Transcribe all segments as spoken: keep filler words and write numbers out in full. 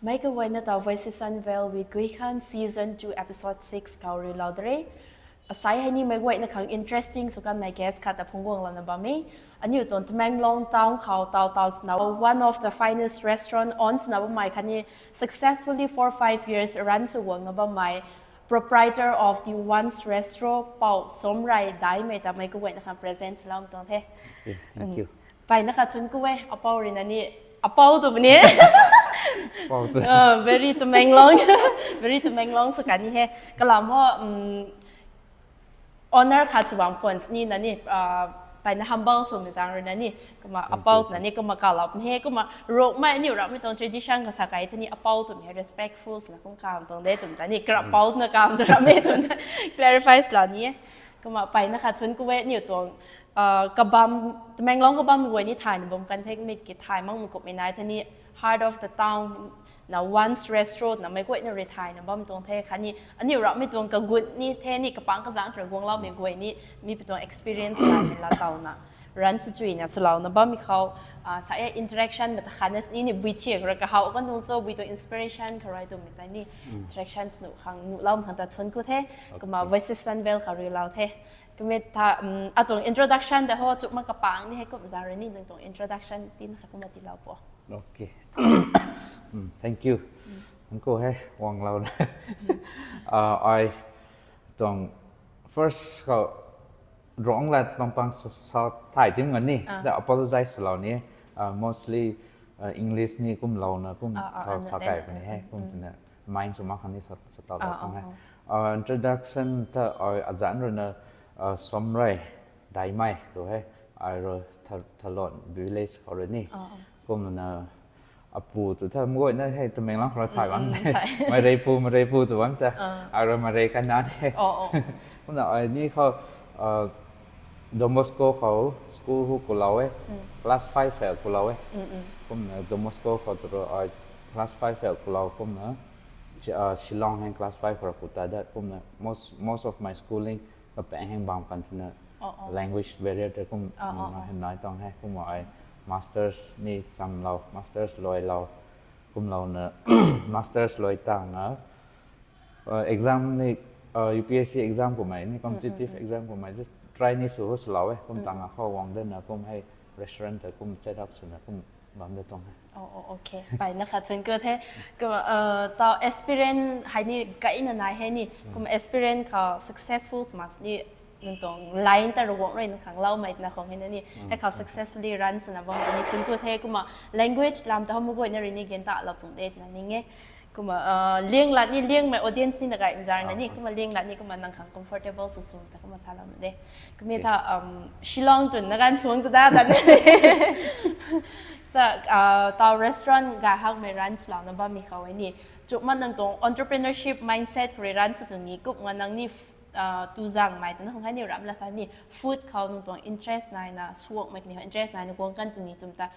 Mei kaguayna ta Voices Unveiled with Guikhan Season two Episode six khou riulou dare. Asai hei ni meic guayna khang interesting sw kanmei guest khat ta phungc guanglouna bam e. Aniu tuang Tamenglong town khou taw taw swna one of the finest restaurant on swna bammei khatni successfully four five years run sw guangna bammei proprietor of the Once Restaurant Pou Somrei Daimei ta meic kaguayna khang present swlou tuang the. Thank you. Mpeyna khat thuanc ku e, apou rui na ni, apou tw puni. Pou tw. Very Tamenglong, very Tamenglong sw kan ni he. Kalam ho, honour khat sw bam khwan sini na ni, mpeyna humble swmei zaeng rui na ni, kumna apou tw na ni kumna kalap ni he, kumna Rongmei aniu ramhmei tuang tradition kasa kai the ni apou twmei he respectful swna kum kam tuang de twmei ta ni, kara pou twna kam tw ramhmei twmei ta clarify swlou ni e. Kumna mpeyna khat thuanc ku e, aniu tuang kabam, Tamenglong kabammei guay ni thayna bam kan the, mi ki thay makmei kummei nai the ni, heart of the town na Once Restaurant na meic guayna rui thayna bam tuang the khatni aniu ramhmei tuang kagut ni the ni kapangc kazanc twra guangloumei guay ni mi pi tuang experience naimei la tawna run sw chuina swlouna bammei khou, sa e interaction mata khatna sini ni bui thiak ra kahaw kan tuang so bui tuang inspiration khou rui twmei ta ni interaction sw nuh khang nuhloumei khang ta thuanc ku the. Kumna Voices Unveiled khou riulou the. Kumna ta atuang introduction ta ho chukma kapangc ni hei kum zaeng rui ni nang tuang introduction tina kha kumna tiilou po. Okay. Thank you. Thank you he guanglou na. Ai tuang first khou Ronglat pangpang sa thay tim ngan ni ta apologize swlou ni. Mostly English ni kumlouna kum sa kai puni he, kum twna mind sw mak khang ni sa taw lou tuang he. Introduction ta ai azanc rui na Somrei Daimei tw he, ai rui Thalon village khou rui ni. Kumna apu tw tha meic guayna hei Tamenglong khou rui thay bam the. Meic rei pu, meic rei pu tw bam ta. Ai rui meic rei kana the. Kumna ai ni khou Don Bosco khou school hu kulou e, class five fail kulou e. Kumna Don Bosco khou tw rui ai class five fail kulou kumna Shillong hei class five khou ra ku ta dat kumna most most of my schooling kapaeng hei bam kan tina language barrier tei kum hei nai tuang he. Kumna ai masters ni chamlou, masters luailou, kumlouna masters luai tangna exam ni, UPSC exam kummei ni competitive exam kummei just try ni sw hu swlou e. Kum tangna khou guang dana kum hei restaurant ta kum set up swna kum bam da tuang he. Okay, mpeyna khat thuanc ku the. Kumna taw experience hei ni kaina nai he ni. Kumna experience khou successful sw mak sini nang tuang line ta rui guang rui na khang loumei twna khang hei na ni hei khou successfully run swna bam ta ni thuanc ku the. Kumna language lam ta ho meic guayna rui ni gan talou pung de twna ning e. Kumna liang lat ni liangmei audience ni na gaymei zaeng na ni kumna liang lat ni kumna nang khang comfortable sw sw ta kumna salou na de. Kumna ta Shillong twn na ganv suang ta da ta ni ta taw restaurant gay hakmei run swlouna bammei khou e ni chukma nang tuang entrepreneurship mindset khou rui run sw tuang ni kumna nang ni tu zangmei twna khang hei ni ramh la sa ni food khou nang tuang interest naina suakmei kani interest naina guang kan tuang ni twmei ta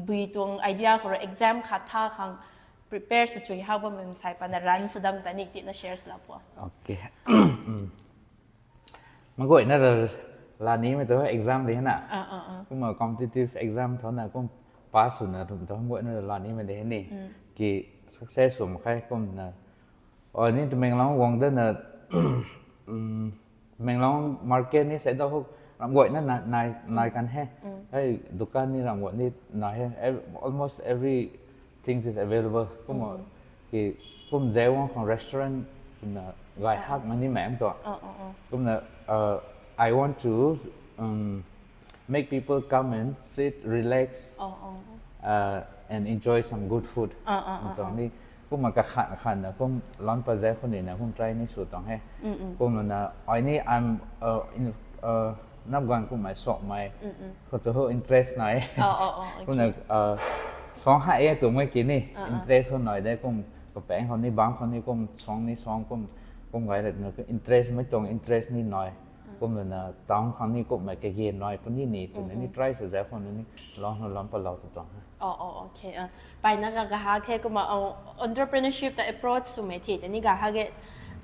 bui tuang idea khou rui exam khat tha khang prepare sw chui hak bammei masai pana run sw dam ta ni tina share swlou po. Okay. Meic guayna ra la nimei tu exam di hena. Kumna competitive exam thona kum pass swna tum tu meic guayna ra la nimei di he ni ki success sw mak khe kumna Ai ni Tamenglong guang dana Tamenglong market ni sei da huk ramh guayna nai kan he. Hei dukan ni ramh guay ni nai he, almost everything is available. Kumna ki kum zeu guang khang restaurant twna gay hakmei ni mei tuang. Kumna I want to make people come and sit, relax, and enjoy some good food. Tuang ni kumna kakhan khanna kum lan pa zeu khou nina kum try ni sw tuang he. Kumna ai ni I'm nap ganv kummei suakmei khou tu hu interest nai. Kumna suang hei e twmei ki ni interest hou nai de kum kapaeng khou ni bangc khou ni kum suang ni suang kum kum gay rana interest mei tuang interest ni nai. Kumna town khang ni kummei kage nai puni ni twna ni try sw zeu khou ni lan hou lan palou tu tuang he. Mpeyna ka gahak the kumna entrepreneurship ta approach swmei thi tei ni gahak e.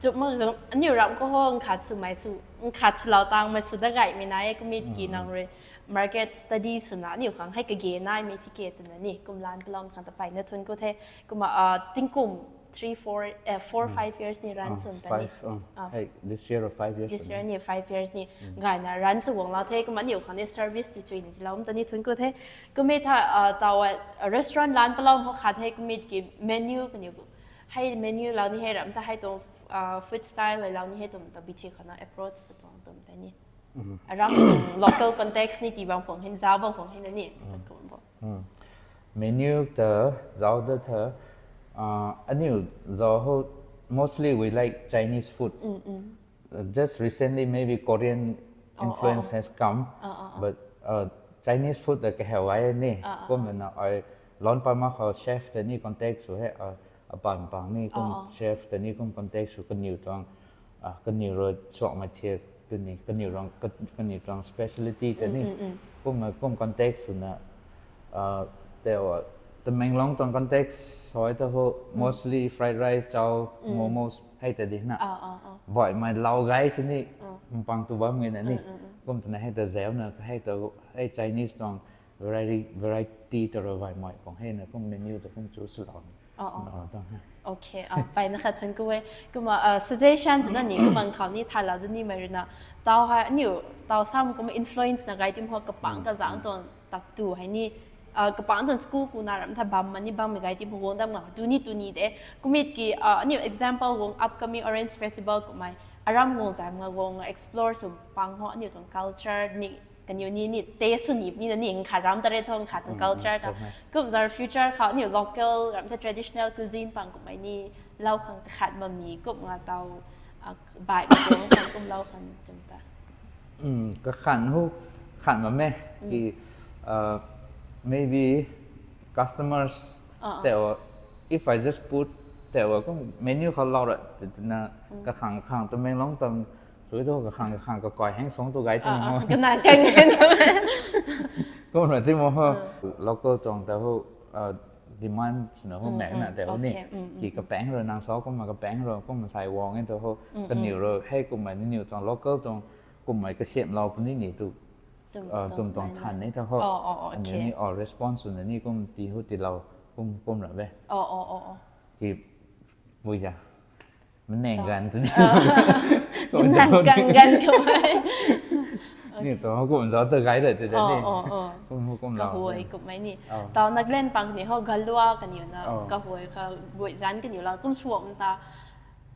Chukma aniu ramh khou ho nkhat swmei sw nkhat swlou tangmei sw da gaymei nai e kummei ki nang rui Market study swna aniu khang hei kage naimei tiki twna ni kum lan palou khang ta peyna thuanc ku the. Kumna uh, tingkum three four uh, four five years ni run swn ta ni. Five, uh, hey, this year or five years. This year ni five years ni gayna run sw guang la the. Kumna aniu khang ni service ti chuina tilou ta ni thuanc ku the. Kumna tha uh, taw uh, restaurant lan palou ho khat hei kumna ki menu kaniw hei menu lau ni hei ram ta hei tuang uh, food style lau ni hei tum ta bithi khana approach sw tuang tum ta ni. Aram tuang local context ni ti bang phong hin zau bang phong hin ni. Takum bo. Menu ta zau da tha uh, aniu zau ho mostly we like Chinese food. Uh, just recently maybe Korean influence has come, but uh, Chinese food ta kaheu ai ni. Kumna ai lon pa ma khou chef ta ni contact sw he uh, apam pang ni kum chef ta ni kum contact sw kaniw tuang uh, kaniw ro suak mai thiak ta ni kaniw rang kaniw tuang speciality ta ni. Kumna kum contact swna uh, teo uh, Tamenglong tuang context soi ta ho mostly fried rice, chow, momos hei ta di na. Baihmei lau gay sini mpang tu bam nge na ni. Kum twna hei ta zau na hei ta hei Chinese tuang variety variety ta ro baihmei pang hei na kum menu ta kum choose lou ni. Okay, uh, peyna khat thuanc ku e. Kumna uh, suggestion twna ni kumna khou ni thalau da ni mei rui na. Taw hei aniu taw sam kumna influence na gay tim ho kapang kazang tuang tak tu hei ni uh, kapang tuang school ku na ram tha bam ma ni bam mei gay tim ho guang dam nga tu ni tu ni de. Kumna ki uh, aniu example guang upcoming Orange Festival kumna aram guang zam nga guang explore sw pang ho aniu tuang culture ni kaniw ni ni taste sw ni ni na ni nkhat ram ta re thong khat tuang culture ta. Kum zar future khou aniu local ram ta traditional cuisine pang kumna ni lau khang kakhat bam ni kum nga taw uh, baih ma tuang khang kum lau khang tum ta. Kakhan hu khan ma me ki uh, maybe customers teo if I just put teo kum menu khou lau ra twna kakhang kakhang Tamenglong tuang sui tu kakhang kakhang kakoi heng song tu gay tu mo. Kana kang kang. Kum ra ti mo ho local tuang ta ho uh, demand na ho mek na teo ni. Ki kapang ro nang so kumna kapang ro kumna sai wang e tu ho kaniw ro hei kumna ni niw tuang local tuang kumna kasiam lau puni ni tu tum tuang than ni ta ho. Aniu ni or response na ni kum ti ho ti lau kum kum ra ve. Ki bui ja. Mneng gan tu ni. Mneng gan gan tu mai. Ni tu ho kum zau ta gay ra tu ni. Kum ho kum lau. Kahuay kum mai ni. Taw Nagaland pang ni ho galua kaniw na kahuay ka guay zan kaniw la kum suam ta.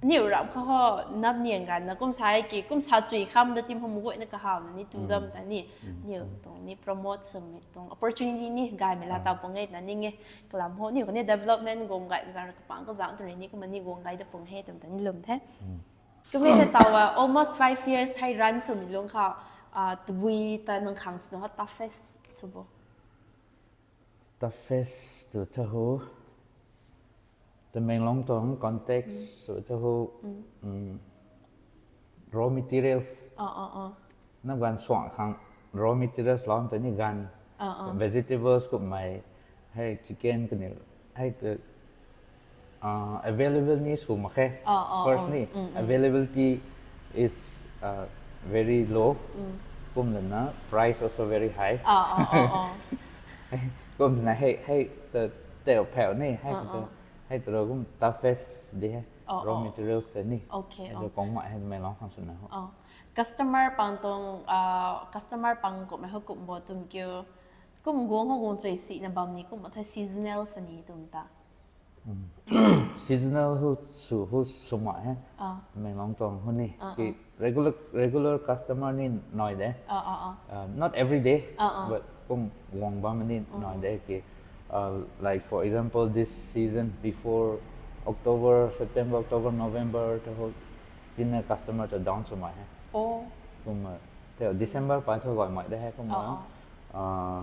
Niw ram kha ho nap niang gan na kum sai ki kum sa chui kham da tim ho mugoi na kahaw na ni tu dam ta ni. Niw tuang ni promote sum ni tuang opportunity ni gay mei la ta pung e na ni nge. Kalam ho niw kani development guang gay zang kapang kazang tu ni kumna ni guang gay da pung he tum ta ni lum the. Kumna ta taw almost five years hei run sw mi lung kha tabui ta nang khang sw ho toughest sw bo. Toughest tu tha ho Tamenglong tuang context sw tha ho raw materials. Nap gan suang khang raw materials lam ta ni gan vegetables kumna hei chicken kaniw hei tu uh, available ni sw mak khe. First ni availability is uh, very low. Kum lana price also very high. Kum na hei hei ta teo pheu ni hei ta hei ta kum toughest di hei raw materials ta ni. Okay. Hei kong ma hei Tamenglong khang sw na ho. Customer pang tuang uh, customer pang kumna ho kum bo tum kiu. Kum guang ho guang chui si na bam ni kum tha seasonal sa ni tum ta. Seasonal hu su hu suma he. Tamenglong tuang hu ni ki regular regular customer ni noi de. Not every day, but kum guang bam ni noi de ki. Like for example, this season before October, September, October, November, the whole tina customer ta down suma he. Kum teo December pa tho gay mai de he kum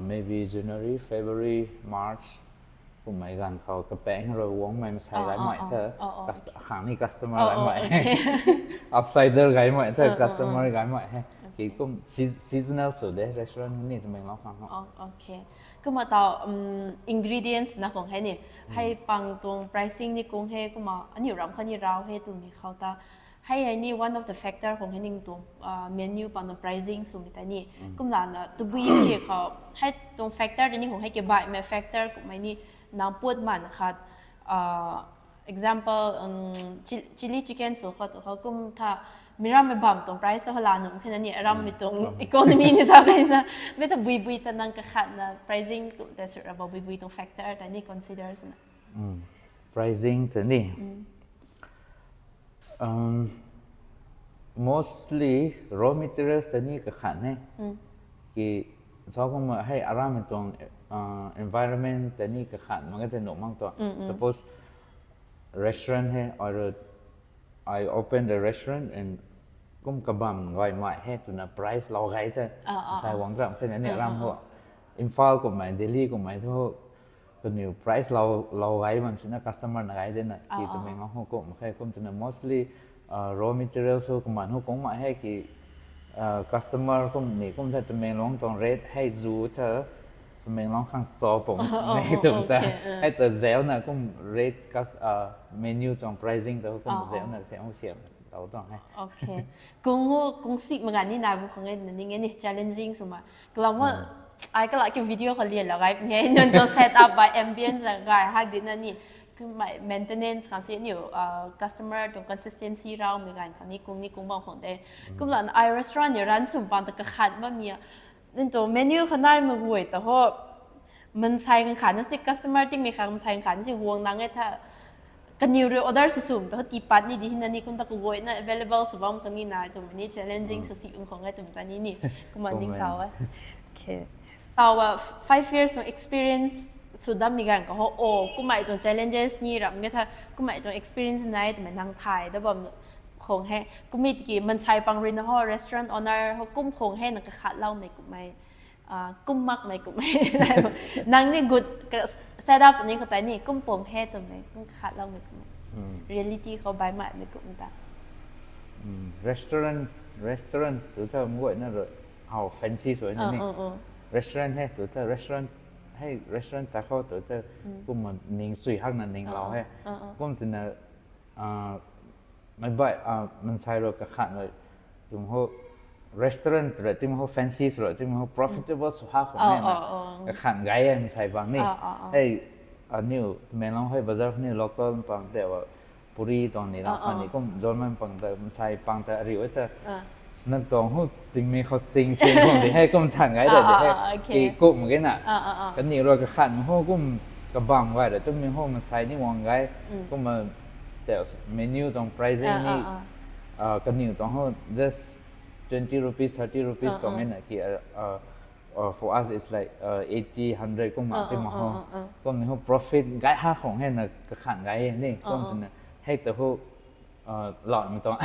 maybe January, February, March. Kummei ganv khou kapang rui guangmei masei gay mai the. Khang ni customer gay mai. Outsider gay mai the, customer gay mai he. Ki kum seasonal sw de restaurant ni Tamenglong khang ho. Okay. Kumna taw ingredients na khong hei ni hei pang tuang pricing ni kung he kumna aniu ram kha ni rau he twmei khou ta Hei hei ni one of the factor khong hei ning tuang uh, menu pano pricing swmei ta ni. Kumlana tabui chi khou hei tuang factor ta ni khong hei ke baihmei factor kummei ni nang put man khat uh, example um, chi- chili chicken sw khou tu khou kum tha mirammei bam tuang price ho la num khe na ni arammei tuang economy ni sa khe na. Mei ta bui bui ta nang kakhat na pricing tu ta sw ra ba bui bui tuang factor ta ni consider sw na. Pricing ta ni um, mostly raw materials ta ni kakhat ne. Ki sa kumna hei arammei tuang uh, environment ta ni kakhat mak ka ta nuh mang tuang. Suppose restaurant hei or I open the restaurant and kum kabam gaymei hei twna price lou gay ta sai wang ram khe na ni aram ho. Imphal kummei, Delhi kummei thu kaniw price lou lou gay bam sina customer na gay de na ki Tamenglong ho kum khe kum twna mostly uh, raw materials ho kuman ho kung mai hei ki uh, customer kum ni kum tha Tamenglong tuang rate hei zu tha Tamenglong khang cho pum nei tum ta hei ta zeu na kum rate kas uh, menu tuang pricing ta kum zeu na se hong siam tau tuang hei. Okay. Kung ho kung sik magan ni na bu khang e na ning e ni challenging swmei. Kalam ho ai kala ki video khou lian lou gay puni hei nunc tuang set up by ambience la gay hak di na ni. Kummei maintenance khang si ni uh, customer tuang consistency raumei gan khang ni kung ni kung bam khang de. Kumlana ai restaurant ni run swm pang ta kakhat bammei a. Nunc tuang menu khou naimei guay ta ho mansei khang khat na si customer tingmei khang mansei khang khat na si guang nang e tha kaniw rui order sw swm ta ho tiipat ni di hina ni kum ta kaguayna available sw bam khang ni na twmei ni challenging sw si ung khang e twmei ta ni ni kumna ning tau e. Okay. Tau a five years tuang experience sw dammei ganv khou ho o kummei tuang challenges ni ram nge tha kummei tuang experience nai twmei nang thay da bam khang he. Kummei tiki mansei pang rui na ho restaurant owner ho kum khang he na kakhatloumei kummei uh, kum makmei kummei nang ni good setup sw ni khou tei ni kum pum he twmei kum kakhatloumei kummei reality khou baihmei kum ta. Restaurant restaurant tu tha mguayna rui how fancy sw ni restaurant he tu tha restaurant hei restaurant ta khou tu tha kum ning sui hakna ninglou he kum twna mei baih mansei rui kakhan rui tum ho restaurant rui tim ho fancy rui tim ho profitable sw hak khou na kakhan gay e mansei bang ni hei aniu Tamenglong hei bazar ni local pang tei puri tuang ni la khan ni kum zonman pang ta mansei pang ta ariu e ta nang tuang hu tingmei khou sing sing khou di hei kum than gay ta di hei ki kum ge na kaniw rui kakhan ho kum kabam gay ra twmei ho mansei ni wang gay kumna menu tuang pricing ni kaniw tuang ho just twenty rupees thirty rupees tuang na ki uh, for us it's like uh, eighty hundred kum ma ti ma ho kum ni ho profit gay ha khong he na kakhan gay ni kum twna hei ta ho uh, lot mi tuang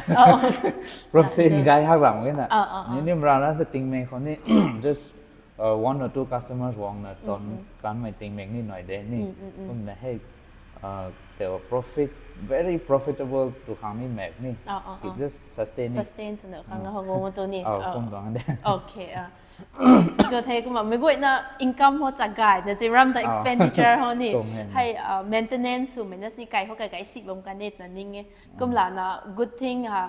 profit gay ha ram ge na ni ni mra na ta tingmei khou ni just uh, one or two customers wang na ton kanmei tingmei ni noi de ni kumna hei uh, te profit very profitable tu khang ni mek ni it just sustain ni sustain sw na khang ho go tu ni kum tuang de Okay. Ko thei kumna mei guayna income ho chak gay na chimram ta expenditure ho ni hei maintenance sw mei na sni kai ho kai kai si bam kan ni na ning e kumlana good thing ha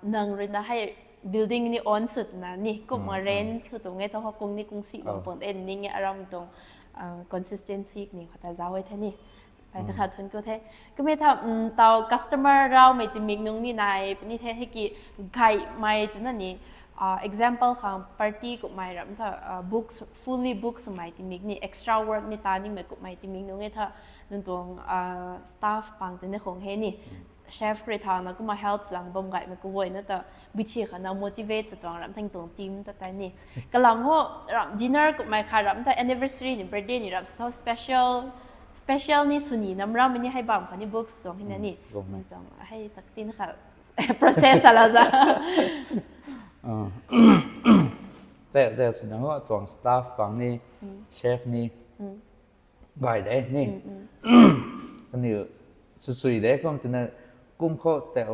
nang rui na hei building ni own sw na ni kumna rent sw tuang e ta ho kung ni kung si bam pun e ning e aram tuang consistency ni khou ta zauc e the ni Pai ta khat thun ko the. Kummei tha tau customer raumei timik nung ni nai puni the hei ki gaymei twna ni example khang party kummei ram tha books fully books swmei timik ni extra work ni ta nimei kummei timik nung e tha nunc tuang staff pang twna khong he ni chef rui thana kumna helps lang bam gaymei kaguayna ta bichi khana motivate sa tuang ram thang tuang team ta tei ni kalam ho ram dinner kummei khat ram tha anniversary ni birthday ni ram sa tho special special ni sw ni nam ram ni hei bam kha ni books tuang hina ni tuang hei tak tin kha process ala za Tei tei swna ho tuang staff pang ni chef ni gay de ni kaniw chuchui de kum twna kum khou tei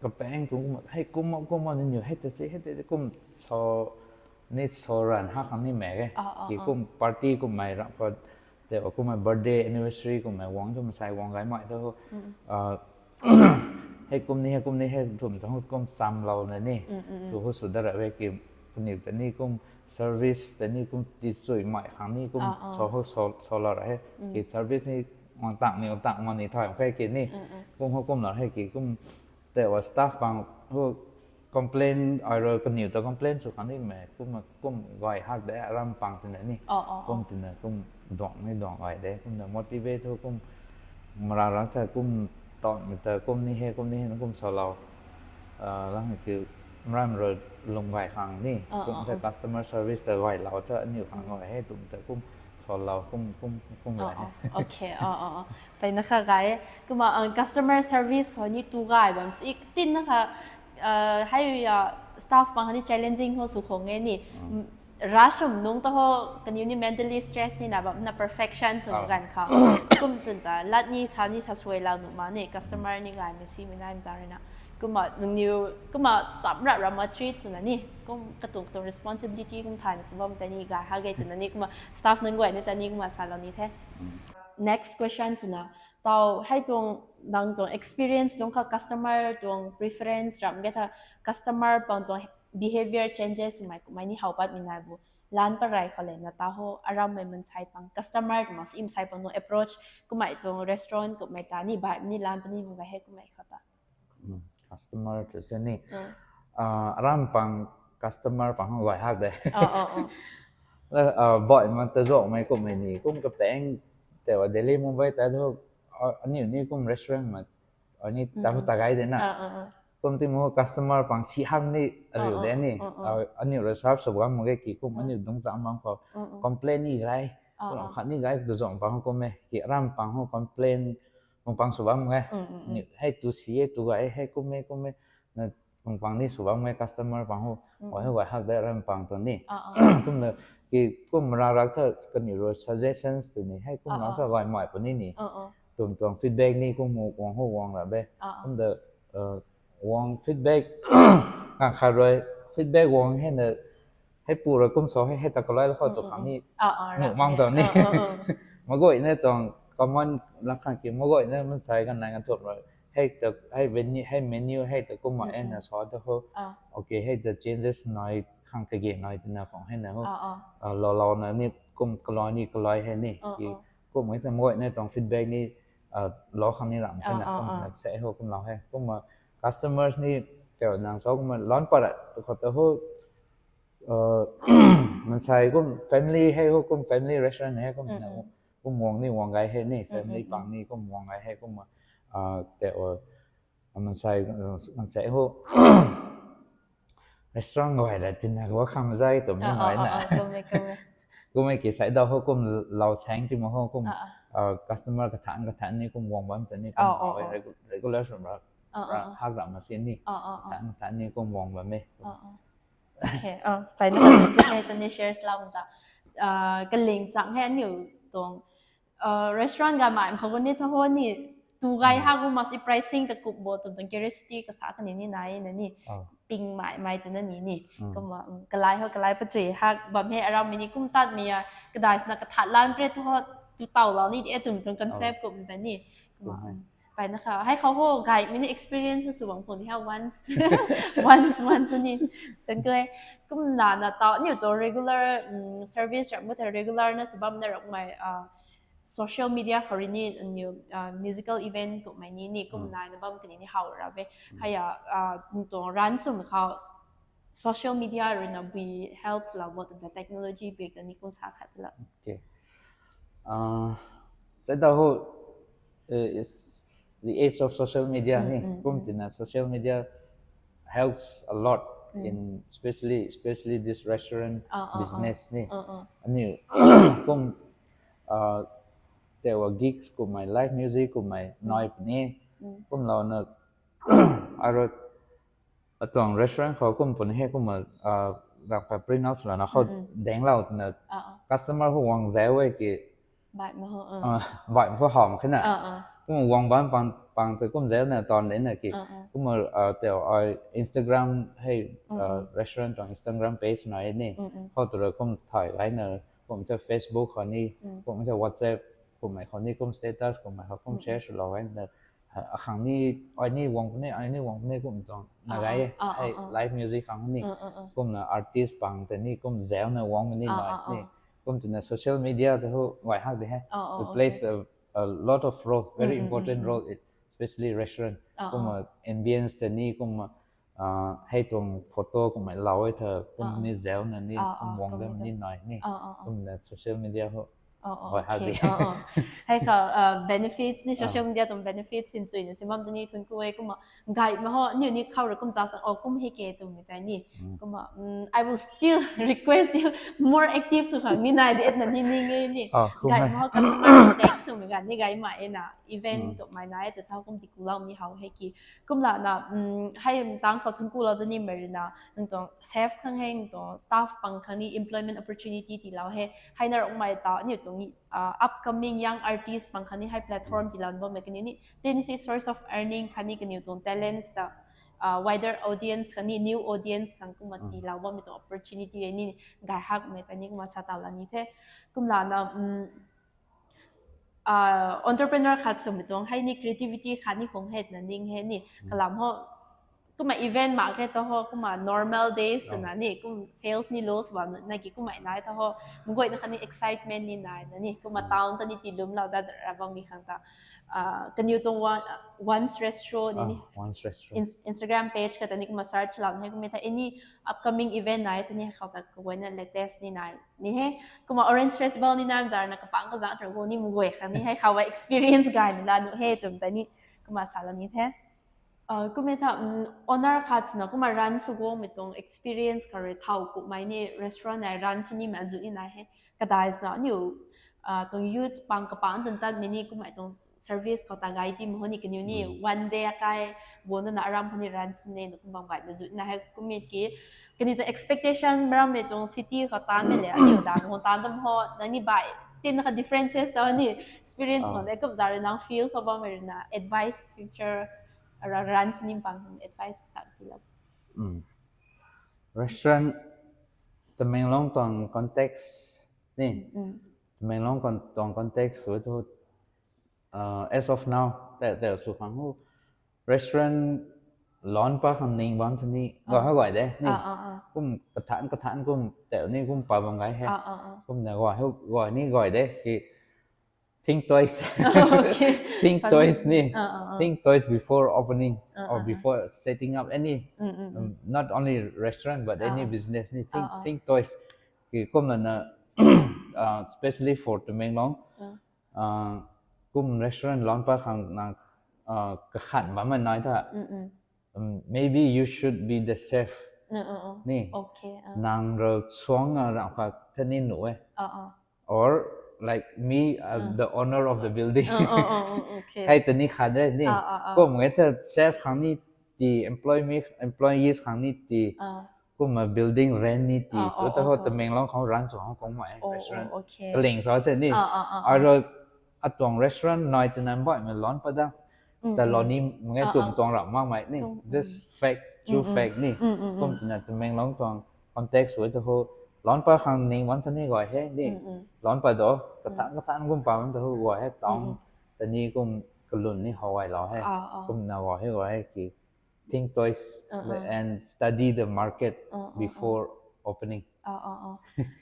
kapang tuang kum hei kum kum niniw hei ta si hei ta kum so ni so ran ha khang ni mek e ki kum party kummei ram khou tei kummei birthday anniversary kummei wang tu mansei wang gaymei tu hei kum ni hei kum ni hei tum ta hu kum chamlou na ni, sw hu sw da ra e ki, kaniw ta ni kum service ta ni kum ti chui mai khang ni kum so hu so lou ra e ki, service ni mang tang ni mang tang mang ni thay khe ki ni, kum hu kum lou hei ki kum, tei wa staff bang hu complain ai ro kaniw ta complain sw khang ni mei kum kum gay hak de aram pang tina ni, kum tina kum duang ni duang gay de kum na motivate hu kum mara ra ta kum tawmei ta kum ni hei kum ni hei kum salou lang ki, mram ro lung gay khang ni kum ta customer service ta gaylou ta aniw khang gay hei tum ta kum salou kum kum kum gay hei. Mpeyna kha gay e. Kumna customer service khou ni tu gay bam si tinna kha, hei staff pang khatni challenging khou sw khang e ni, rush swm nungc ta ho kaniw ni mentally stress ni na bam na perfection sw ganv khou, kum twn ta lat ni sa ni sa suailou nuh mak ni customer ni gaymei simei naimei zaeng rui na, kumna nangniw kumna cham rap rap ma treat swna ni kum katuang katuang responsibility kum thayna sw bam ta ni gay hak ge twna ni kumna staff nunc guay ni ta ni kumna salou ni the. Next question swna, taw hei tuang nang tuang experience lungc kha customer tuang preference ram ge tha, customer pang tuang behaviour changes swmei kummei ni how patmei nai bu, lan pat rey khou le na ta ho arammei mansei pang customer twmei si mansei pang tuang approach, kummei tuang restaurant kummei ta ni baihmei ni lan pat ni bam gay hei kummei khou ta. Customer tu se ni, aram pang customer pang gay hak de. Baihmei ta zuanmei kummei ni kum kapaeng, tei wa Delhi Mumbai ta thu, aniw ni kum restaurant ma, ni ta hu ta gay de na, kum ti mu customer pang si hak ni ariu de ni, aniw ra serve sw bam mak ge ki kum aniw dungc cham bam khou complain ni gay, kum khat ni gay tu zuang pang kum e ki aram pang hu complain kum pang sw bam mak ge, hei tu si e tu gay hei kum e kum e, na kum pang ni sw bam mak ge customer pang hu, gay hak de aram pang tu ni, kumna ki kum ra rak tha kaniw ro suggestions tu ni hei kum ra tha gaymei puni ni, tum tuang feedback ni kum mu guang hu guang ra be, kum da guang feedback, kang khat rui feedback guang hei na, hei pu rui kum sa hei hei ta kalai khou tu khang ni, nuh mang tu ni, maguayna tuang common lang khang ki maguayna mansei kan nai kan thup rui, hei ta hei menu hei ta kumna e na sa ta ho, okay hei ta changes nai khang kage nai tina khang hei na ho, lou lou na ni kum kalai ni kalai hei ni ki, kum e ta maguayna tuang feedback ni lou khang ni ram khe na kum na se ho kumlou hei kumna customers ni, tei nang sa kumna lan pat ra tu khou ta ho, mansei kum family hei ho kum family restaurant hei kum na, kum guang ni guang gay hei ni family pang ni kum guang gay hei kumna, tei mansei, mansei ho restaurant guay ra tina gua kham zay twmei nai na, kummei ki sai da ho kum lou saeng ti ma ho kum customer kathan kathan ni kum guang bam ta ni kum regular swm ra, hak ram ma si ni, kathan kathan ni kum guang bam e. Mpeyna kha tu hei tu ni share slam ta, kaling chang hei aniw tuang restaurant ga mai khou ni tha ho ni, tu gay hak gu ma si pricing ta kup bo tum tuang curiosity kasa kani ni nai na ni, ping mai mai twna ni ni, kumna kalai ho kalai pachui hak bam hei arammei ni kum tatmei a, kadai swna kathat lan pre tho, tu tawlou ni e tum tuang concept kum ta ni, kumna Mpeyna kha hei khou ho gaymei ni experience sw bam khou ni ha once, once once ni, tan kle, kumna na taw aniw tuang regular service ram gu tha regular na sw bam na ramhmei social media khou rui ni aniw musical event kummei ni ni kum naina bam kani ni how ra e, hei a, tuang run swmei khou social media rui na bui helps lou bo ta technology bik ta ni kum sa khat la. Sai da ho, is the age of social media ni, kum tina social media helps a lot in especially, especially this restaurant business ni. Aniw kum, tei wa gigs kummei, live music kummei nai puni, kumlou na aro atuang restaurant khou kum puni hei kumna, ram kha print out swlana khou daenglou twna customer hu guang zau e ki, baihmei hu how mak khe na, kum guang bam pang, pang ta kum zau na tan de na ki, kumna, tei ai Instagram hei, restaurant tuang Instagram page nai ni, khou tu rui kum thay gay na, kum ta Facebook khou ni, kum ta WhatsApp kummei khou ni kum status kummei khou kum share swlou gay na, Akhang ni, ai ni wang puni, ai ni wang puni kum tuang na gay. Ai live music khang ni. Kumna artist pang tei ni kum zau na wang ni nai ni. Kum twna social media tei hu gay hak de he. It plays a, a lot of role, very important role, especially restaurant. Kumna ambience tei ni kumna hei tuang photo kumna lau e tha kum ni zau na ni kum wang da ni nai ni. Kumna social media hu gay hak de. Hei kha benefits ni, social media tuang benefits sin chuina si bam tei ni thun ku e. Kumna gay ma ho niu ni khou ra kum za sang o kum hei ke twmei tei ni. Kumna I will still request you more active sw khang ni nai de na ni ning e ni. Gay ma ho customer contact swmei ga ni gay ma e na, event tumei nai tu thau kum ti kulou ni how hei ki. Kumlana hei tang khou thun kulou da nimei ruina nang tuang chef khang hei, nang tuang staff pang khang ni employment opportunity tiilou he. Hei na rongmei ta niu tuang upcoming young artist pang khang ni hei platform tiilou bammei kaniw ni tei ni si source of earning khang ni kaniw tuang talents ta wider audience khang ni new audience khang kumna tiilou bammei tuang opportunity e ni. Gay hakmei ta ni kumna sa tau la ni the. Kumlana entrepreneur khat swmei tuang hei ni creativity khat ni khung he twna ning he ni. Kalam ho kumna event mak khe ta ho kumna normal days swna ni kum sales ni low sw bam na ki kumna nai ta ho mguayna khat ni excitement ni nai na ni. Kumna town ta ni tiilumlou da ra bammei khang ta kaniw tuang once restaurant ni ni Instagram page khat ta ni kumna search lou ni he. Kumna ta any upcoming event nai ta ni khou ta kaguayna latest ni nai ni he. Kumna Orange Festival ni nam zar na kapang kazanc ra gu ni mguay khang ni hei khou experience gaymei la nu he twmei ta ni kumna sa la ni the. Kumna ta owner khat swna kumna run sw gumei tuang experience kha rui thau kumhmei ni restaurant nai run sw nimei azuh ni nai he. Kadai swna niu tuang youth pang kapang tan tatmei ni kumhmei tuang service khou ta gay timei ho ni kaniw ni one day akai guangna aram khou ni run sw ne na kum bam gaymei azuh na he. Kumna ki kaniw ta expectation marammei tuang city khou taanmei le aniu dan khou taan dam ho nang ni bai tin kha differences ta ni experience khou le kum za rui nang feel khou bammei ruina advice future ra run sw nim pang khang advice sa tiilou. Restaurant Tamenglong tuang context ni Tamenglong tuang context sw thu as of now tei tei sw khang hu restaurant launch pa khang ning bam thu ni gay ha gay de ni. Kum kathan kathan kum tei ni kum pa bam gay he. Kumna gay hu gay ni gay de ki think twice. Think twice ni. Think twice before opening or before setting up any, not only restaurant but any business ni think think twice. Ki kumna na especially for Tamenglong kum restaurant launch pa khang na kakhan bam nai tha maybe you should be the chef ni. Nang rui suang a ram kha tha ni nu e. Or like me, the owner of the building. Hei ta ni khat de ni. Kum nge tha chef khang ni ti employee employees khang ni ti kumna building rent ni ti tu ta ho Tamenglong khou run sw khang kumhmei restaurant kaling sa the ni. Aro atuang restaurant nai twna baihmei launch pa da ta lou ni mge tum tuang ram makmei ni just fact, true fact ni. Kum twna Tamenglong tuang context sw thu launch pa khang ning bam thu ni gay he ni. Launch pa do kathan kathan kum pa bam thu gay he tang ta ni kum kalun ni how gaylou he. Kumna gay he gay he ki think twice and study the market before opening.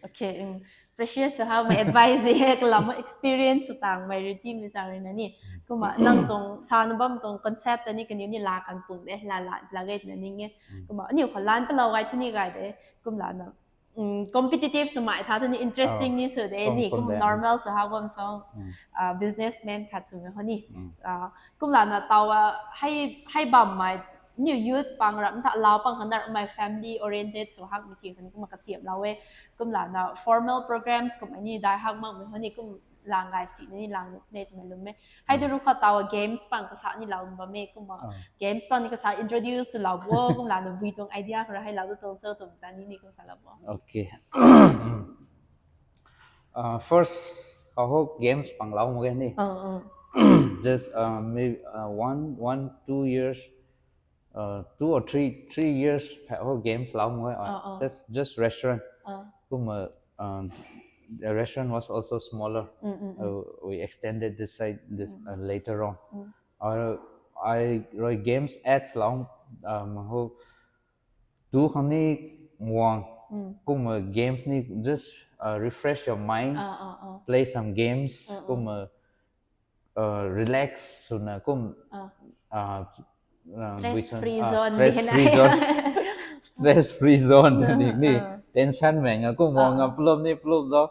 Okay, Precious sw hamei advice he kalam experience sw tangmei rui timei sa rui na ni. Kumna nang tuang sa na bam tuang concept ta ni kaniw ni la kan pung de la la la gay na ning e. Kumna aniu khou lan palou gay thu ni gay de. Kumlana competitive swmei tha thu ni interesting ni sw de ni kum normal sw ha bam song businessman khat swmei ho ni. Kumlana taw a hei bammei niu youth pang ram tha lau pang kha na ramei family oriented sw hakmei ti kha ni kumna kasiamhlou e. Kumlana formal programs kumhmei ni dai hak makmei ho ni kum lang gay si ni lang net mei lum e. Hei tu rui kha taw games pang kasa ni lou bam e kumna games pang ni kasa introduce swlou bo kumlana bui tuang idea khou ra hei lau tu tuang cho tum ta ni ni kum salou bo. First, how games pang lou mak ge ni. Just maybe one one two years, two or three three years how games lou mak ge. Just just restaurant. Kumna the restaurant was also smaller. We extended this side this later on. Or ai rui games ads lau, um, ho, tu khang ni wang, Mm. kumna games ni just, uh, refresh your mind, Ah, ah, ah. play some games, Mm, mm. kumna, uh, relax swna kum, Ah. uh, uh, Stress bui chun, free ah, zone stress di na. free zone. Stress free zone Ah, ni, ni ah. tension mei nga kum wang nga Ah, ah. plum ni plum lo,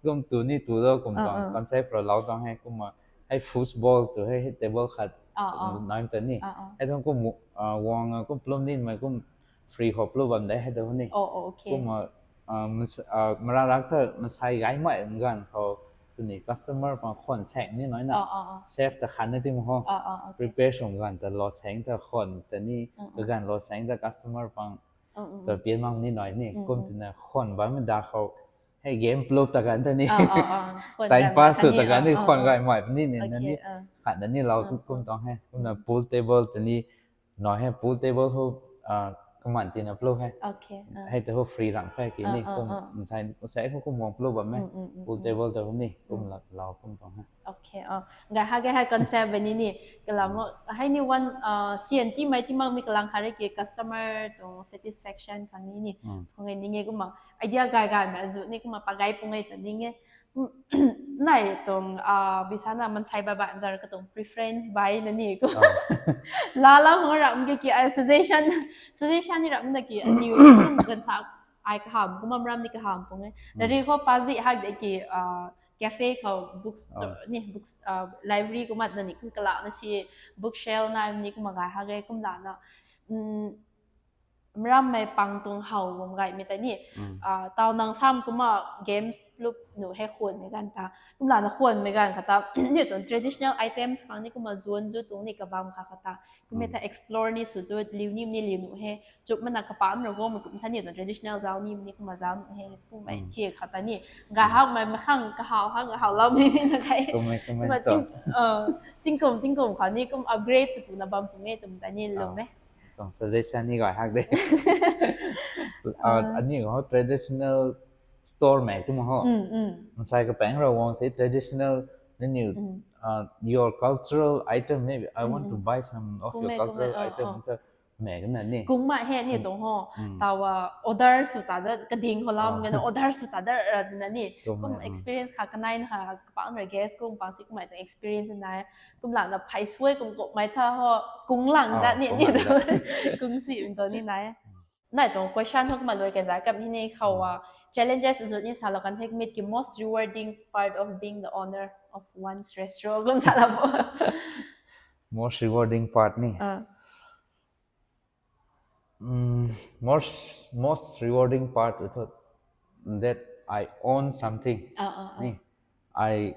kum tu ni tu lo, kum Ah, tuang ah. concept ra lau tuang hei, kumna hei foosball tu hei, hei table khat Ah, ah. naimei ta ni. Ah, ah. Hei tuang kum, uh, wang nga kum plum ni mei kum free khou plum bam de hei tu ni. Oh, oh, okay. Kumna, uh, mas-, uh, mara rak tha masai gay mei ganv khou tu ni customer pang khwan saeng ni nai na. Ah, ah, ah. Chef ta khan na ti mo ho. Ah, ah, okay. Prepare sw ganv ta lo saeng ta khwan ta ni, Mm, mm. kaganv lo saeng ta customer pang Mm, mm, ta mm. pian mang ni nai ni. Mm, Kum mm. tina khwan bammei da khou, hei game plop ta ganv ta ni. Ah, ah, ah. Khwan Time gay pass mei sw ta ta ni, ganv ni, ah, khwan ah. gay mei ni ni na Okay, ni. ah. Khat na ni lau Ah, tu kum ah. tuang hei. Kumna Mm. pool table ta ni, nai hei pool table ho, ah, kaman tina plop hei. Okay, ah. Hei ta ho free ramh khe ki Ah, ni, ah, kum ah. nsai, nsai ho kum wang plop bam e. Mm, mm, mm, Pool mm. table ta ho ni, kum Mm. la-, lau kum tuang hei. Okay, ah. Gay ha, gay ha concept bam ni ni. Kalam Mm. mo, hei ni one, ah, C N T mei ti mang mi kalang khat rui ki customer tuang satisfaction khang ni ni. Mm. Khang ni nge kumna idea gay gay mei zu ni kumna pa gay pung e ta ni nge. Mm, nai tuang, ah, bisa na mansei ba ba zar ka tuang preference bai na ni kum. Ah. La la hong ram ki ki ai suggestion, suggestion ni ram na ki aniu kum ganv sa ai kaham, kumna ram ni kaham pung e. Mm. Dari khou pa zi hak de ki, ah, cafe khou bookstore Ah. ni, books, ah, library kumna na ni kum kala na si bookshelf na ni kumna gay ha gay kum la na. Mm, mram mei pang tuang how bam gay mei ta ni. Mm. Ah, tau nang sam kumna games plop nu hei khwan mei ganv ta. Kumna na khwan mei ganv khat ta. Ni tuang traditional items pang ni kumna zuan zu tuang ni kabam kha khat ta. Kumna Mm. ta explore ni sw zu liu ni ni liu nu hei. Chup mana kapam ro go mei kum tha ni tuang traditional zau ni ni kumna zau nu hei. Kum mei Mm. thiak khat ta ni. Gay Mm. hak mei mei khang kahau hak hau lau mei ni na kai. Kum mei, kum mei Kumna to. ting, ah, tingkum, tingkum khou ni kum upgrade sw kumna bam kum e tum ta ni lou Ah. mei. Tuang suggestion ni gay hak de. Ah, Ah. aniu ho traditional store mei tu mo ho. Mm, mm. Nsai ka pang ra wang si traditional, then you, Mm. uh, your cultural item, maybe I want to Mm. buy some of your Kummei, cultural kummei, ah, item, ah. ta mei na ni. Kumna hei ni Mm. tuang ho. Mm. Taw, ah, order sw ta da, kading khou lam Ah. gana order sw ta da ra na ni. Kummei, Kum mm. experience kha kanai na ha, kapang ra guest kum pang si kumna tuang experience na. Kum lang na phai suai kum kum mei tha ho, kung lang Ah, da ni kung ni lang tu. da. Kung si um to ni nai. Nai tuang question ho kumna lui ke za kap hi ni khou, Hmm. ah, challenges zut ni sa lo kan thek mit ki most rewarding part of being the owner of one's restaurant kum sa la bo. Most rewarding part ni. Ah. Mm, most, most rewarding part, I thought that I own something. Ah, ah, ah. Ni, I,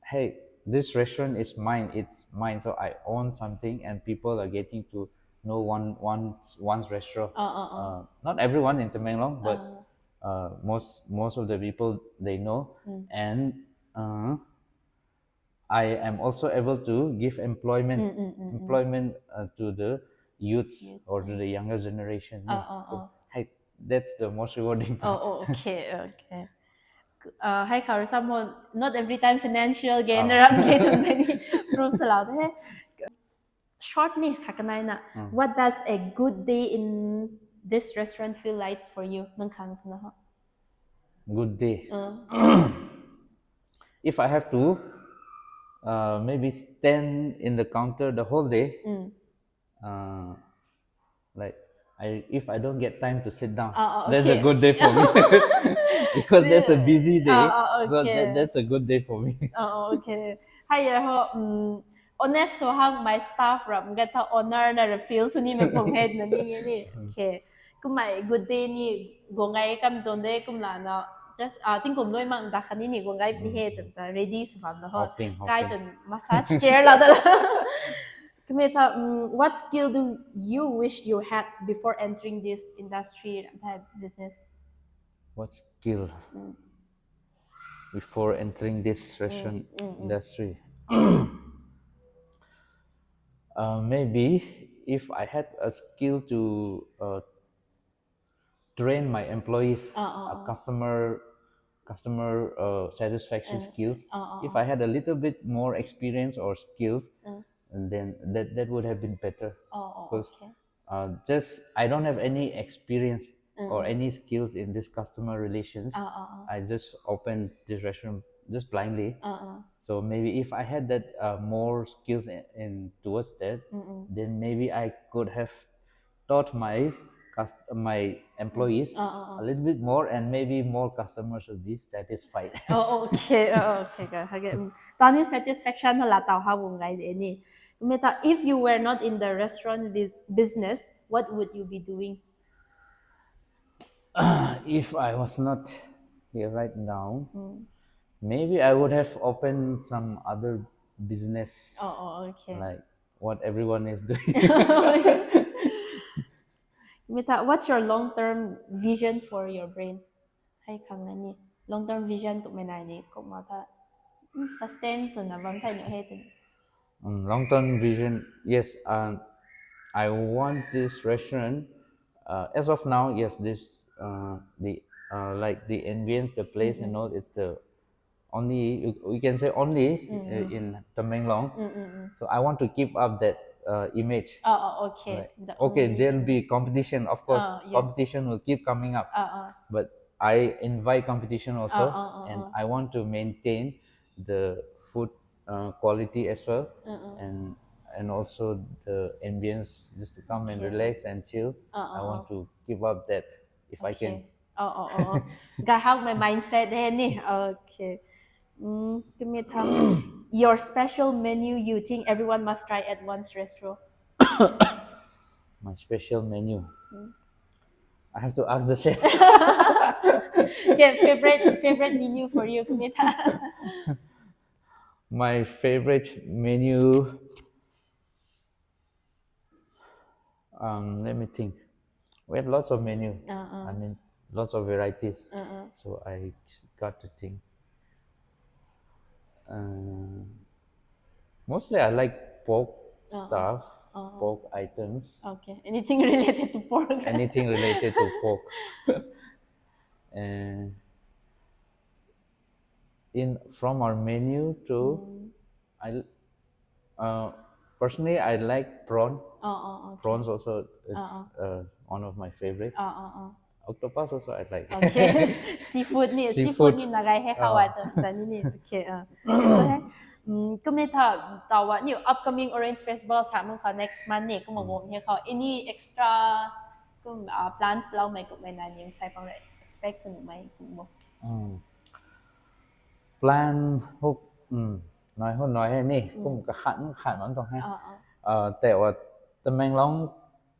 hey, this restaurant is mine, it's mine, so I own something, and people are getting to know one, one, one's restaurant. Ah, ah, ah. Uh, not everyone in Tamenglong, but, Ah. uh, most, most of the people they know. Mm. And, uh, I am also able to give employment, Mm, mm, mm, mm. employment, uh, to the youths Youths, or to mm. the younger generation. Ah, ah, ah. Hey, that's the most rewarding part. Oh, oh, okay, okay. Uh, hei khou rui sa mo, not every time financial gain Ah. ram ke tum ni proof sa lau de. Short ni kha kanai na. Mm. What does a good day in this restaurant feel like for you? Nang khang sa na ho. Good day. Mm. If I have to, uh, maybe stand in the counter the whole day, Mm. uh, like, I, if I don't get time to sit down, Ah, ah, that's a okay. good day for me. Because that's a Yeah. busy day. Ah, ah, So okay. that, that's a good day for me. Ah, ah, okay. Hei ya ho, mm, honest sw hak mei staff ram ge tha honor na ra feel sw ni mei pum head na ni nge ni. Mm. Okay. Kummei good day ni guang gay kam tuang de kum la na. Just, ah, tingkum lui mak da kha ni ni guang gay pi Mm. he tum ta ready sw bam na ho. Hoping, Kai hoping. tum massage chair la da la. Kummei tha, mm, what skill do you wish you had before entering this industry, ram tha business? What skill Mm. before entering this restaurant Mm, mm, mm. industry? Uh, maybe if I had a skill to, uh, train my employees, Ah, ah, uh, ah. customer, customer, uh, satisfaction Uh, skills. ah, ah, If ah. I had a little bit more experience or skills, Uh. and then that that would have been better. Oh, oh Because- okay. Uh, just I don't have any experience or Mm. any skills in this customer relations. Oh, oh, oh. I just opened this restaurant just blindly. Oh, oh. So maybe if I had that uh, more skills in, in towards that, Mm-mm. then maybe I could have taught my cust- my employees Oh, oh, a little bit more, and maybe more customers would be satisfied. Oh, okay. Oh, okay. Ka, okay. Mm. Tani satisfaction hala tau ha bung gai de ni. Meta, if you were not in the restaurant vi- business, what would you be doing? If I was not here right now, Mm. maybe I would have opened some other business Oh, oh, okay. Like what everyone is doing. Meta, what's your long-term vision for your brand? Hei khang na ni long-term vision kum mei nai ni kum ma tha, mm, sustain sw na bam thai ni hei tu. Um, long-term vision, yes. Um, I want this restaurant. Uh, as of now, yes, this uh, the uh, like the ambience, the place, and all. It's the only you, you can say only uh, in Tamenglong. Mm, mm, mm. So I want to keep up that uh, image. Oh, oh, okay. Right. The Okay, only- there'll be competition, of course. Oh, yeah. Competition will keep coming up, Uh, uh, but I invite competition also, uh, uh, and uh. I want to maintain the food uh, quality as well, Mm, mm. and and also the ambience, just to come and Okay. relax and chill. Uh, uh, I want uh. to give up that if I can. Okay. Oh, oh, oh, oh. Gai hak mei mindset he ni. Okay. Mm, give me time. Your special menu you think everyone must try at once restaurant? My special menu. Mm. I have to ask the chef. Okay, favorite favorite menu for you, give me time. My favorite menu. Um, let me think. We have lots of menu. Uh, uh, I mean, lots of varieties. uh, uh. So I got to think. Uh, mostly, I like pork Uh-uh. stuff, Uh-uh. pork items, Okay. Anything related to pork? Anything related to pork. And in from our menu to, Mm. I, uh, personally, I like prawn. Oh, oh, okay. Prawns also, it's Uh-uh. uh, one of my favorite. Oh, oh, oh. Octopus also I like. Okay. Seafood ni, seafood Seafood. ni nagai he khou Ah. ai tu ta ni ni. Okay. Uh. So he, mm, kum ni tha tawa ni upcoming Orange Festival sa mung kha next month ni kum Mm. wong he khou any extra kum uh, plans lou mei kum mei na ni sai pang re expect sw mei kum bo. Mm. Plan huk, mm, noi huk noi he ni, Mm. kum kakhan khan man tong he. Ah, ah. Uh, te wa Tamenglong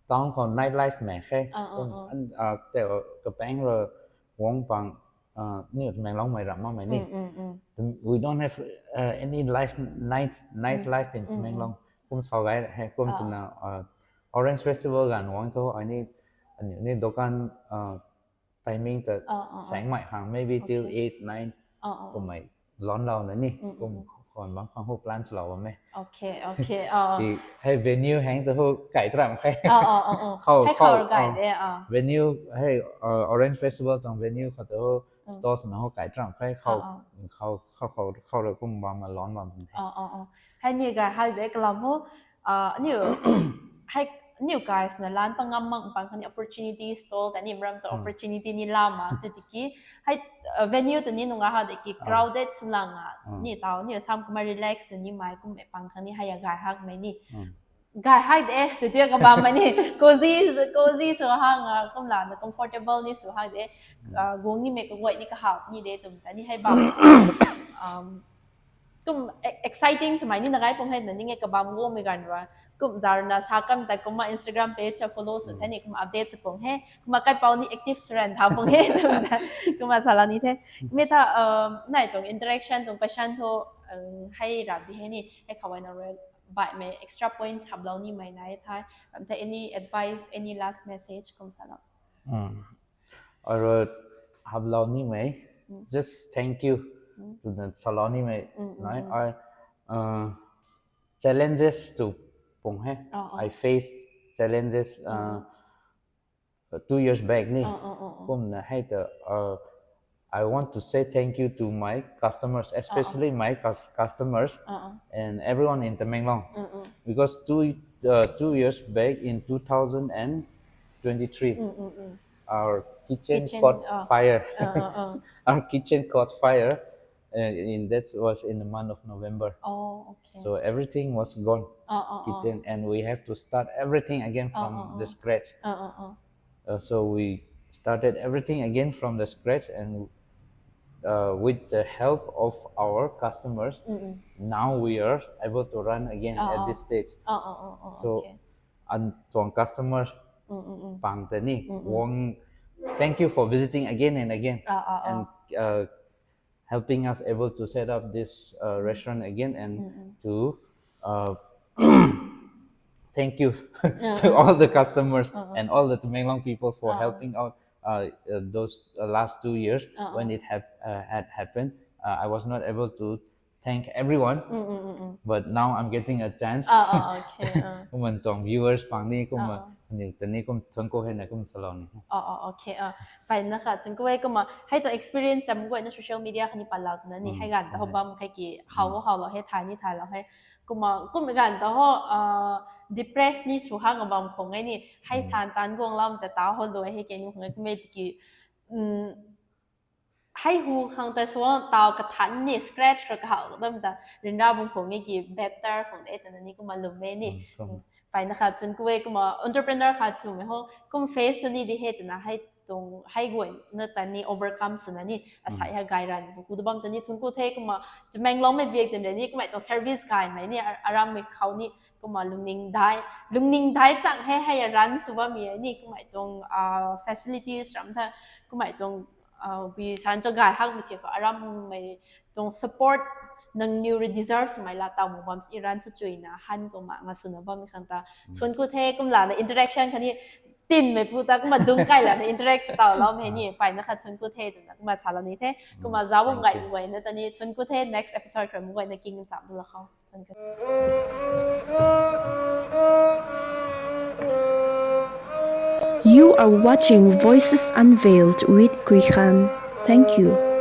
town khou night life mei khe. Ah, ah, Kum ah. an, uh, te wa kapeng ro wong pang, uh, ni Tamenglong mei ram mei ni. Mm, mm, mm. The- we don't have uh, any life night night Mm. life in Mm, mm. Tamenglong. Kum sau gai he kum Ah. tuna uh, Orange Festival gan wang tho ai ni ani ni dokan uh, timing ta Ah, ah, ah. sang mai khang maybe till Okay. eight nine Ah, ah, kum ah. mai lon lau na ni Mm, kum mm, khon bang khang ho plan sw lau bam e. Okay, okay. Ah. Di hei venue heng ta ho kai tram khe. Ah, ah, ah, ah. Khou, Hei khou, khou gai ah. De, ah. Venue hei uh, Orange Festival tang venue khou ta ho Mm. stores na ho kai tram khe khou Ah, ah. khou khou khou khou ra kum bam ma lon bam the. Ah, ah, ah. Hei ni gai hak de kalam ho. Ah, ni hei ni guys na lan pangam mang pang khan opportunity stall ta ni mram ta Mm. opportunity ni la ma tu tiki hei uh, venue tu ni nunga ha de ki Ah. crowded sw lang a Mm. ni tau ni sam kuma relax ni mai kum e pang khan ni hei a gai hak mei ni. Mm. Gai hak de tu tu ka bam mei ni cozy cozy sw hang a kum la na comfortable ni sw hak de. Ah, guang ni mei ka guai ni ka hap ni de tum ta ni hei bam. Um, kum e- exciting swmei ni na gai pung hei na ning e kabam guang mei gan rua. Kum zar na sa kam ta kum ma Instagram page a follow sw the ni kum update sw pung he. Kum ma kat pau ni active sw ran tha pung he tum ta kum ma sa la ni the. Mei tha um, nai tuang interaction tuang question tho um, hei rap di he ni hei khawai na rui bai mei extra points hap lou ni mei nai thai. Ram the any advice, any last message kum sa lou. Mm. Or uh, hap lou ni mei Mm. just thank you Mm. to the salon ni mei Mm, mm, nai mm. I uh, challenges to pung he. Oh, oh. I faced challenges uh, two years back ni. Oh, oh, oh, oh. Kum na hei ta uh, I want to say thank you to my customers, especially my cus- customers and everyone in Tamenglong, because two uh, two years back in two thousand and twenty-three, our kitchen caught fire. Our kitchen caught fire, uh, in that was in the month of November. Oh, okay. So everything was gone, kitchen, and we have to start everything again from the scratch. Uh, so we started everything again from the scratch, and uh, with the help of our customers, now we are able to run again at this stage. Oh, oh, oh, oh, So okay. And tuang customer pang tei ni, wang, thank you for visiting again and again, Ah, ah, ah. and uh, helping us able to set up this uh, restaurant again, and to uh, thank you to all the customers and all the Tamenglong people for helping out uh, uh, those uh, last two years when it hap- uh, had happened. Uh, I was not able to thank everyone, but now I'm getting a chance. Ah, ah, okay. Ah. Kumna tuang viewers pang ni, kumna ni tani kum thuancku hei na kum salou ni. Oh, oh, okay. Ah, pai na kha thuancku e. Kumna hei tuang experience am guayna social media khou ni patlou na ni, hei ganv ta ho bam khe ki how how lou hei, thay ni thay lou hei. Kumna kum ganv ta ho uh, depress ni sw hang bam khou ngai ni, hei san tan guang lam ta ta ho lou hei ke ni khou ngai kumna ki um, hei hu khang ta sw taw kathan ni scratch kha kahaw dam ta rinra bam khou ngai ki better khou de ta na ni kumna lum e ni. Pai na kha thuancku e. Kumna entrepreneur kha chu mei ho kum face sw ni di hei twna hei tuang hei guayna ta ni overcome sw na ni asai ha gay ran bu ku da bam ta ni thuancku the. Kumna Tamenglong mei biak tan re ni kumna tuang service gay mei ni aram mei khou ni kumna lungning dai, lungning dai chang hei hei run sw bam e ni kumna tuang uh, facilities ram tha kumna tuang uh, bi san cho gay hak mei thi khou aram mei tuang support nangniw rui deserve swmei la taw mu bam si run sw chuina han kumna nga swna bam khang ta thuancku the. Kumna lana interaction kha ni tinmei pu ta kumna dung kai lana interact taw lou mei ni, pai na kha thuancku the twna kumna salou ni the. Kumna zauc bam gay guayna ta ni thuancku the. Next episode khou mu guayna king sam du la khou. You are watching Voices Unveiled with Kuikhan. Thank you.